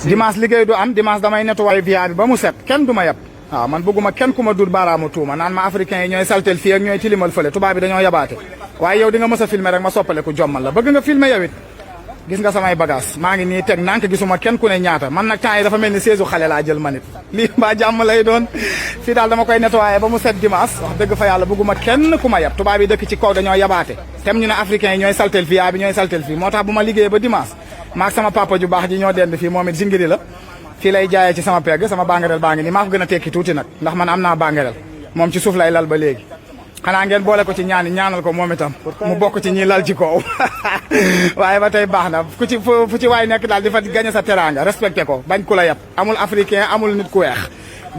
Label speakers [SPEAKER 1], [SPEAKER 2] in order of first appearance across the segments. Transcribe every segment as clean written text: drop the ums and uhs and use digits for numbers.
[SPEAKER 1] dimanche liggéey du am dimanche damay nettoyer via bi ba mu set kenn du ma yab waaw man bëgguma kenn ku ma dur baaraamu tuuma naan ma africain yi ñooy saltel fii ak ñooy tilimal fële tubaab bi dañoo yabaate waaye yow di nga mës a filmer rek ma soppale ku jommal la bëgg nga filmer yow it gis nga samay bagage maa ngi nii teg nank gisuma kenn ku ne ñaata man nag temps yi dafa mel ni seesu xale laa jël manit lii mbaa jàmm lay doon fii daal dama koy nettoyer ba mu set dimanche wax dëgg fa yàlla bëgguma kenn ku ma yab tubaab yi dëkk ci kaw dañoo yabaate tem ñu ne africain yi ñooy saltel fii yaa bi ñooy saltel fii moo tax bu ma liggéeyee ba dimanche maag sama papa ju baax ji ñoo dend fii moom it jingiri la fii lay jaayee ci sama pegg sama bangerel baa ngi nii maa ko gën a tekki tuuti nag ndax man am naa bangerel moom ci suuf lay lal ba léegi xanaa ngeen boole ko ci ñaanal ko moom itam mu bokk ci ñi lal ci kaw waaye ba tey baax na fu ci waay nekk daal di fa gañe sa teraanga respecté ko bañ ku la yab amul africain amul nit ku weex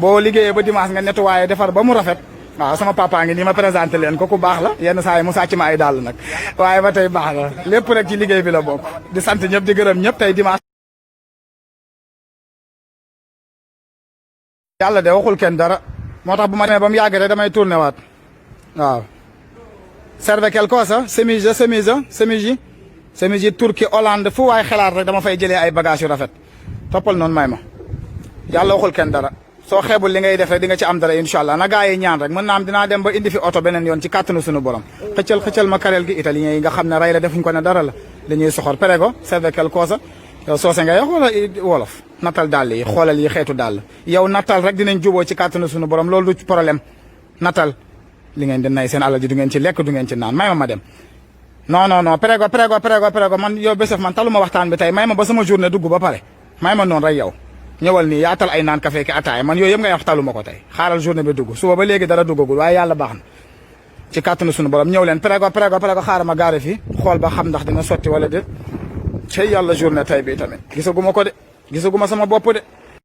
[SPEAKER 1] boo liggéeyee ba dimanche nga nettoyé defar ba mu rafet waaw sama papa ngi nii ma présenté leen ko ku baax la yenn saa yi mu sàcc ma ay dàll nag waaye ba tey baax na lépp rek ci liggéey bi la bokk di sant ñëpp di gërëm ñëpp tey dimanche yàlla de waxul kenn dara moo tax bu ma demee ba mu yàgg rek damay tourné waat waaw serve quelque cosa semiji Turquie Hollande fu waay xelaat rek dama fay jëlee ay bagage yu rafet toppal noonu may ma yàlla waxul kenn dara soo xeebul li ngay def rek di nga ci am dara incha allah na gaa yi ñaan rek mën naa am dinaa dem ba indi fi oto beneen yoon ci kàttanu suñu borom xëccal ma kareel gi italien yi nga xam ne rey la defuñ ko ne dara la dañuy soxor prego serve quelque cosa yow soose nga yow wala wolof nattal dàll yi xoolal yi xeetu dàll yow nattal rek dinañ juboo ci kàttanu suñu borom loolu du problème nattal li ngeen di nay seen alal ji du ngeen ci lekk du ngeen ci naan may ma dem non prego man yow Besef man taluma waxtaan bi tey may ma ba sama journée dugg ba pare may ma noonu rek yow ñëwal nii yaatal ay naan café ki ataaya man yooyu yëpp ngay wax taluma ko tey xaaral journée bi dugg suba ba léegi dara duggagul waaye yàlla baax na ci kàttanu suñu borom ñëw leen prego xaaral ma gaare fii xool ba xam ndax dina sotti wala déet cey yàlla journée tey bi tamit gisaguma ko de gisaguma sama bopp de